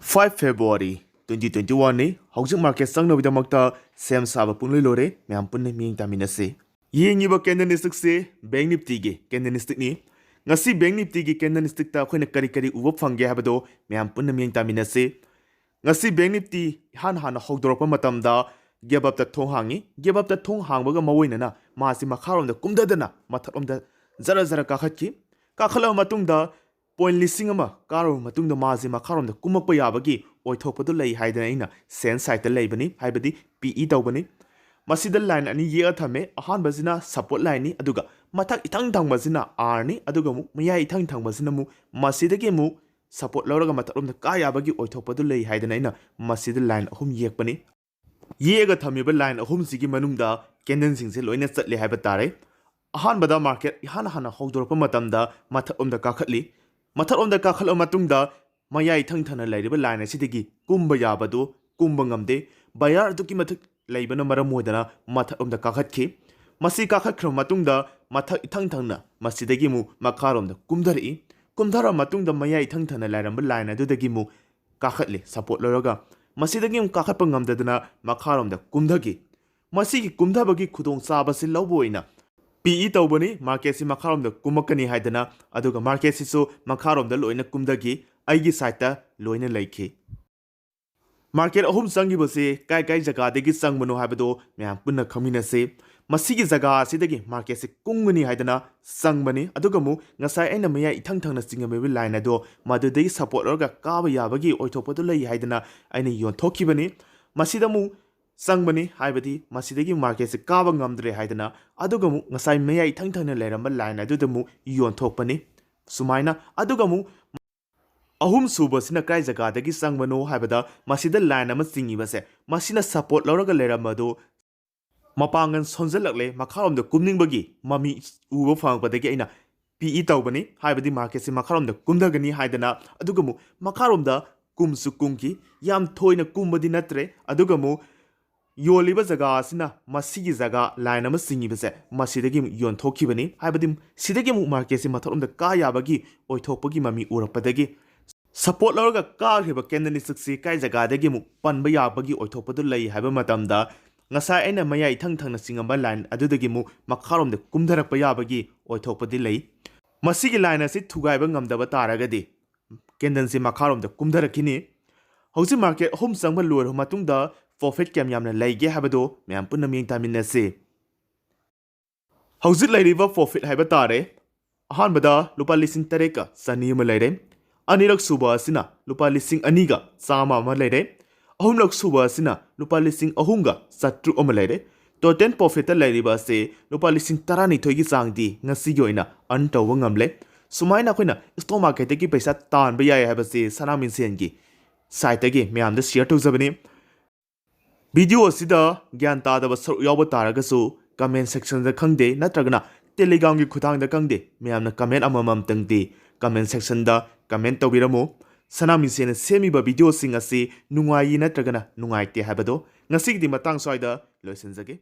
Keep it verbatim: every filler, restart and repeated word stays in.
Five February twenty twenty one ꯅꯤ꯫ ꯍꯧꯖꯤꯛ market ꯆꯪꯅꯕꯒꯤꯗꯃꯛꯇ ꯁꯦꯝ ꯁꯥꯕ ꯄꯨꯡꯂꯣꯏ ꯂꯣꯏꯔꯦ꯫ ꯃꯌꯥꯝ ꯄꯨꯟꯅ ꯃꯤꯠꯌꯦꯡ ꯇꯥꯃꯤꯟꯅꯁꯤ꯫ ꯌꯦꯡꯉꯤꯕ candlestick ꯁꯦ Bank Nifty ꯒꯤ candlestick ꯅꯤ꯫ ꯉꯁꯤ Bank Nifty ꯒꯤ candlestick ꯇ ꯑꯩꯈꯣꯏꯅ ꯀꯔꯤ ꯀꯔꯤ ꯎꯕ ꯐꯪꯒꯦ ꯍꯥꯏꯕꯗꯣ ꯃꯌꯥꯝ ꯄꯨꯟꯅ ꯃꯤꯠꯌꯦꯡ ꯇꯥꯃꯤꯟꯅꯁꯤ꯫ ꯉꯁꯤ Bank Nifty ꯏꯍꯥꯟ ꯍꯥꯟꯅ ꯍꯧꯗꯣꯔꯛꯄ ꯃꯇꯝꯗ gap up ꯇ ꯊꯣꯡ ꯍꯥꯡꯉꯤ꯫ Gap up ꯇ ꯊꯣꯡ ꯍꯥꯡꯕꯒ ꯃꯔꯨ ꯑꯣꯏꯅꯅ ꯃꯥꯁꯤ ꯃꯈꯥꯔꯣꯝꯗ ꯀꯨꯝꯊꯗꯅ ꯃꯊꯛꯂꯣꯝꯗ ꯖꯔ ꯖꯔ ꯀꯥꯈꯠꯈꯤ꯫ ꯀꯥꯈꯠꯂꯕ ꯃꯇꯨꯡꯗ point ꯂꯤꯁꯤꯡ ꯑꯃ ꯀꯥꯔꯕ ꯃꯇꯨꯡꯗ ꯃꯥꯁꯤ ꯃꯈꯥꯔꯣꯝꯗ ꯀꯨꯝꯃꯛꯄ ꯌꯥꯕꯒꯤ ꯑꯣꯏꯊꯣꯛꯄꯗꯨ ꯂꯩ ꯍꯥꯏꯗꯅ ꯑꯩꯅ sell side ꯇ ꯂꯩꯕꯅꯤ, ꯍꯥꯏꯕꯗꯤ P E ꯇꯧꯕꯅꯤ꯫ ꯃꯁꯤꯗ line ꯑꯅꯤ ꯌꯦꯛꯑ ꯊꯝꯃꯦ꯫ ꯑꯍꯥꯟꯕꯁꯤꯅ support line ꯅꯤ, ꯑꯗꯨꯒ ꯃꯊꯛ ꯏꯊꯪ ꯊꯪꯕꯁꯤꯅ R ꯅꯤ, ꯑꯗꯨꯒ ꯑꯃꯨꯛ ꯃꯌꯥꯏ ꯏꯊꯪ ꯊꯪꯕꯁꯤꯅ ꯑꯃꯨꯛ ꯃꯁꯤꯗꯒꯤ ꯑꯃꯨꯛ support ꯂꯧꯔꯒ ꯃꯊꯛꯂꯣꯝꯗ ꯀꯥ ꯌꯥꯕꯒꯤ ꯑꯣꯏꯊꯣꯛꯄꯗꯨ ꯂꯩ ꯍꯥꯏꯗꯅ ꯑꯩꯅ ꯃꯁꯤꯗ line ꯑꯍꯨꯝ ꯌꯦꯛꯄꯅꯤ꯫ ꯌꯦꯛꯑꯒ ꯊꯝꯃꯤꯕ line ꯑꯍꯨꯝꯁꯤꯒꯤ ꯃꯅꯨꯡꯗ candle ꯁꯤꯡꯁꯦ ꯂꯣꯏꯅ ꯆꯠꯂꯦ ꯍꯥꯏꯕ ꯇꯥꯔꯦ꯫ ꯑꯍꯥꯟꯕꯗ market ꯏꯍꯥꯟ ꯍꯥꯟꯅ ꯍꯧꯗꯣꯔꯛꯄ ꯃꯇꯝꯗ ꯃꯊꯛꯂꯣꯝꯗ ꯀꯥꯈꯠꯂꯤ꯫ ꯃꯊꯛꯂꯣꯝꯗ ꯀꯥꯈꯠꯂꯕ ꯃꯇꯨꯡꯗ ꯃꯌꯥꯏ ꯏꯊꯪ ꯊꯪꯅ ꯂꯩꯔꯤꯕ line ꯑꯁꯤꯗꯒꯤ ꯀꯨꯝꯕ ꯌꯥꯕꯗꯨ ꯀꯨꯝꯕ ꯉꯝꯗꯦ꯫ Buyer ꯑꯗꯨꯛꯀꯤ ꯃꯇꯤꯛ ꯂꯩꯕꯅ ꯃꯔꯝ ꯑꯣꯏꯗꯅ ꯃꯊꯛꯂꯣꯝꯗ ꯀꯥꯈꯠꯈꯤ꯫ ꯃꯁꯤ ꯀꯥꯈꯠꯈ꯭ꯔꯕ ꯃꯇꯨꯡꯗ ꯃꯊꯛ ꯏꯊꯪ ꯊꯪꯅ ꯃꯁꯤꯗꯒꯤ ꯑꯃꯨꯛ ꯃꯈꯥꯔꯣꯝꯗ ꯀꯨꯝꯊꯔꯛꯏ꯫ ꯀꯨꯝꯊꯔꯕ ꯃꯇꯨꯡꯗ ꯃꯌꯥꯏ ꯏꯊꯪ ꯊꯪꯅ ꯂꯩꯔꯝꯕ line ꯑꯗꯨꯗꯒꯤ ꯑꯃꯨꯛ ꯀꯥꯈꯠꯂꯤ, support ꯂꯧꯔꯒ꯫ ꯃꯁꯤꯗꯒꯤ ꯑꯃꯨꯛ ꯀꯥꯈꯠꯄ ꯉꯝꯗꯗꯅ ꯃꯈꯥꯔꯣꯝꯗ ꯀꯨꯝꯊꯈꯤ꯫ ꯃꯁꯤꯒꯤ ꯀꯨꯝꯊꯕꯒꯤ ꯈꯨꯗꯣꯡꯆꯥꯕꯁꯤ ꯂꯧꯕ ꯑꯣꯏꯅ P E ꯇꯧꯕꯅꯤ꯫ Market ꯁꯤ ꯃꯈꯥꯔꯣꯝꯗ ꯀꯨꯝꯃꯛꯀꯅꯤ ꯍꯥꯏꯗꯅ, ꯑꯗꯨꯒ market ꯁꯤꯁꯨ ꯃꯈꯥꯔꯣꯝꯗ ꯂꯣꯏꯅ ꯀꯨꯝꯊꯈꯤ, ꯑꯩꯒꯤ side ꯇ ꯂꯣꯏꯅ ꯂꯩꯈꯤ꯫ Market ꯑꯍꯨꯝ ꯆꯪꯈꯤꯕꯁꯤ ꯀꯥꯏ ꯀꯥꯏ ꯖꯒꯥꯗꯒꯤ ꯆꯪꯕꯅꯣ ꯍꯥꯏꯕꯗꯣ ꯃꯌꯥꯝ ꯄꯨꯟꯅ ꯈꯪꯃꯤꯟꯅꯁꯤ꯫ ꯃꯁꯤꯒꯤ ꯖꯒꯥ ꯑꯁꯤꯗꯒꯤ market ꯁꯤ ꯀꯨꯝꯒꯅꯤ ꯍꯥꯏꯗꯅ ꯆꯪꯕꯅꯤ, ꯑꯗꯨꯒ ꯑꯃꯨꯛ ꯉꯁꯥꯏ ꯑꯩꯅ ꯃꯌꯥꯏ ꯏꯊꯪ ꯊꯪꯅ ꯆꯤꯡꯉꯝꯃꯤꯕ line ꯑꯗꯣ ꯃꯗꯨꯗꯒꯤ support ꯂꯧꯔꯒ ꯀꯥꯕ ꯌꯥꯕꯒꯤ ꯑꯣꯏꯊꯣꯛꯄꯗꯨ ꯂꯩ ꯍꯥꯏꯗꯅ ꯑꯩꯅ ꯌꯣꯟꯊꯣꯛꯈꯤꯕꯅꯤ꯫ ꯃꯁꯤꯗ ꯑꯃꯨꯛ ꯆꯪꯕꯅꯤ, ꯍꯥꯏꯕꯗꯤ ꯃꯁꯤꯗꯒꯤ market ꯁꯤ ꯀꯥꯕ ꯉꯝꯗ꯭ꯔꯦ ꯍꯥꯏꯗꯅ, ꯑꯗꯨꯒ ꯑꯃꯨꯛ ꯉꯁꯥꯏ ꯃꯌꯥꯏ ꯏꯊꯪ ꯊꯪꯅ ꯂꯩꯔꯝꯕ line ꯑꯗꯨꯗ ꯑꯃꯨꯛ ꯌꯣꯟꯊꯣꯛꯄꯅꯤ꯫ ꯁꯨꯃꯥꯏꯅ, ꯑꯗꯨꯒ ꯑꯃꯨꯛ ꯑꯍꯨꯝ ꯁꯨꯕꯁꯤꯅ ꯀꯥꯏ ꯖꯒꯥꯗꯒꯤ ꯆꯪꯕꯅꯣ ꯍꯥꯏꯕꯗ, ꯃꯁꯤꯗ line ꯑꯃ ꯆꯤꯡꯉꯤꯕꯁꯦ, ꯃꯁꯤꯅ support ꯂꯧꯔꯒ ꯂꯩꯔꯝꯕꯗꯨ ꯃꯄꯥꯡꯒꯜ ꯁꯣꯟꯖꯜꯂꯛꯂꯦ, ꯃꯈꯥꯔꯣꯝꯗ ꯀꯨꯝꯅꯤꯡꯕꯒꯤ ꯃꯃꯤ ꯎꯕ ꯐꯪꯉꯛꯄꯗꯒꯤ ꯑꯩꯅ P E ꯇꯧꯕꯅꯤ, ꯍꯥꯏꯕꯗꯤ market ꯁꯤ ꯃꯈꯥꯔꯣꯝꯗ ꯀꯨꯝꯊꯒꯅꯤ ꯍꯥꯏꯗꯅ꯫ ꯑꯗꯨꯒ ꯑꯃꯨꯛ ꯃꯈꯥꯔꯣꯝꯗ ꯀꯨꯝꯁꯨ ꯀꯨꯝꯈꯤ, ꯌꯥꯝ ꯊꯣꯏꯅ ꯀꯨꯝꯕꯗꯤ ꯅꯠꯇ꯭ꯔꯦ꯫ ꯑꯗꯨꯒ ꯑꯃꯨꯛ ꯌꯣꯜꯂꯤꯕ ꯖꯒꯥ ꯑꯁꯤꯅ ꯃꯁꯤꯒꯤ ꯖꯒꯥ line ꯑꯃ ꯆꯤꯡꯉꯤꯕꯁꯦ, ꯃꯁꯤꯗꯒꯤ ꯑꯃꯨꯛ ꯌꯣꯟꯊꯣꯛꯈꯤꯕꯅꯤ, ꯍꯥꯏꯕꯗꯤ ꯁꯤꯗꯒꯤ ꯑꯃꯨꯛ market ꯁꯤ ꯃꯊꯛꯂꯣꯝꯗ ꯀꯥ ꯌꯥꯕꯒꯤ ꯑꯣꯏꯊꯣꯛꯄꯒꯤ ꯃꯃꯤ ꯎꯔꯛꯄꯗꯒꯤ꯫ ꯁꯄꯣꯔꯠ ꯂꯧꯔꯒ ꯀꯥꯈ꯭ꯔꯤꯕ ꯀꯦꯟꯗꯜ ꯂꯤꯁꯛꯁꯤ ꯀꯥꯏ ꯖꯒꯥꯗꯒꯤ ꯑꯃꯨꯛ ꯄꯟꯕ ꯌꯥꯕꯒꯤ ꯑꯣꯏꯊꯣꯛꯄꯗꯨ ꯂꯩ ꯍꯥꯏꯕ ꯃꯇꯝꯗ, ꯉꯁꯥꯏ ꯑꯩꯅ ꯃꯌꯥꯏ ꯏꯊꯪ ꯊꯪꯅ ꯆꯤꯡꯉꯝꯕ ꯂꯥꯏꯟ ꯑꯗꯨꯗꯒꯤ ꯑꯃꯨꯛ ꯃꯈꯥꯔꯣꯝꯗ ꯀꯨꯝꯊꯔꯛꯄ ꯌꯥꯕꯒꯤ ꯑꯣꯏꯊꯣꯛꯄꯗꯤ ꯂꯩ꯫ ꯃꯁꯤꯒꯤ ꯂꯥꯏꯟ ꯑꯁꯤ ꯊꯨꯒꯥꯏꯕ ꯉꯝꯗꯕ ꯇꯥꯔꯒꯗꯤ ꯀꯦꯟꯗꯜꯁꯤ ꯃꯈꯥꯔꯣꯝꯗ ꯀꯨꯝꯊꯔꯛꯈꯤꯅꯤ꯫ ꯍꯧꯖꯤꯛ ꯃꯥꯔꯀꯦꯠ ꯑꯍꯨꯝ ꯆꯪꯕ ꯂꯣꯏꯔꯕ ꯃꯇꯨꯡꯗ ꯄ꯭ꯔꯣꯐꯤꯠ ꯀꯌꯥꯝ ꯌꯥꯝꯅ ꯂꯩꯒꯦ ꯍꯥꯏꯕꯗꯨ ꯃꯌꯥꯝ ꯄꯨꯟꯅ ꯃꯤꯠꯌꯦꯡ ꯇꯥꯃꯤꯟꯅꯁꯤ꯫ ꯍꯧꯖꯤꯛ ꯂꯩꯔꯤꯕ ꯄ꯭ꯔꯣꯐꯤꯠ ꯍꯥꯏꯕ ꯇꯥꯔꯦ, ꯑꯍꯥꯟꯕꯗ ꯂꯨꯄꯥ ꯂꯤꯁꯤꯡ ꯇꯔꯦꯠꯀ ꯆꯅꯤ ꯑꯃ ꯂꯩꯔꯦ, ꯑꯅꯤꯔꯛ ꯁꯨꯕ ꯑꯁꯤꯅ ꯂꯨꯄꯥ ꯂꯤꯁꯤꯡ ꯑꯅꯤꯒ ꯆꯥꯝꯃ ꯑꯃ ꯂꯩꯔꯦ, ꯑꯍꯨꯝꯂꯛ ꯁꯨꯕ ꯑꯁꯤꯅ ꯂꯨꯄꯥ ꯂꯤꯁꯤꯡ ꯑꯍꯨꯝꯒ ꯆꯥꯇ꯭ꯔꯨꯛ ꯑꯃ ꯂꯩꯔꯦ꯫ ꯇꯣꯇꯦꯜ ꯄ꯭ꯔꯣꯐꯤꯠꯇ ꯂꯩꯔꯤꯕ ꯑꯁꯤ ꯂꯨꯄꯥ ꯂꯤꯁꯤꯡ ꯇꯔꯥꯅꯤꯊꯣꯏꯒꯤ ꯆꯥꯡꯗꯤ ꯉꯁꯤꯒꯤ ꯑꯣꯏꯅ ꯑꯔꯟ ꯇꯧꯕ ꯉꯝꯂꯦ꯫ ꯁꯨꯃꯥꯏꯅ ꯑꯩꯈꯣꯏꯅ ꯁ꯭ꯇꯣꯛ ꯃꯥꯔꯀꯦꯠꯇꯒꯤ ꯄꯩꯁꯥ ꯇꯥꯟꯕ ꯌꯥꯏ ꯍꯥꯏꯕꯁꯤ ꯁꯅꯥꯃꯤꯁꯦꯟꯒꯤ ꯁꯥꯏꯠꯇꯒꯤ ꯃꯌꯥꯝꯗ ꯁꯤꯌꯔ ꯇꯧꯖꯕꯅꯤ꯫ ꯚꯤꯗꯤꯑꯣ ꯑꯁꯤꯗ ꯒ꯭ꯌꯥꯟ ꯇꯥꯗꯕ ꯁꯔꯨꯛ ꯌꯥꯎꯕ ꯇꯥꯔꯒꯁꯨ ꯀꯃꯦꯟ ꯁꯦꯛꯁꯟꯗ ꯈꯪꯗꯦ ꯅꯠꯇ꯭ꯔꯒꯅ ꯇꯦꯂꯤꯒ꯭ꯔꯥꯝꯒꯤ ꯈꯨꯊꯥꯡꯗ ꯈꯪꯗꯦ, ꯃꯌꯥꯝꯅ ꯀꯃꯦꯟ ꯑꯃꯃꯝꯇꯪꯗꯤ ꯀꯃꯦꯟ ꯁꯦꯛꯁꯟꯗ ꯀꯃꯦꯟ ꯇꯧꯕꯤꯔꯝꯃꯨ꯫ ꯁꯅꯥꯃꯤꯁꯦꯟꯅ ꯁꯦꯝꯃꯤꯕ ꯚꯤꯗꯤꯑꯣꯁꯤꯡ ꯑꯁꯤ ꯅꯨꯡꯉꯥꯏꯌꯦ ꯅꯠꯇ꯭ꯔꯒꯅ ꯅꯨꯡꯉꯥꯏꯇꯦ ꯍꯥꯏꯕꯗꯣ꯫ ꯉꯁꯤꯒꯤꯗꯤ ꯃꯇꯥꯡ ꯁ꯭ꯋꯥꯏꯗ ꯂꯣꯏꯁꯤꯟꯖꯒꯦ꯫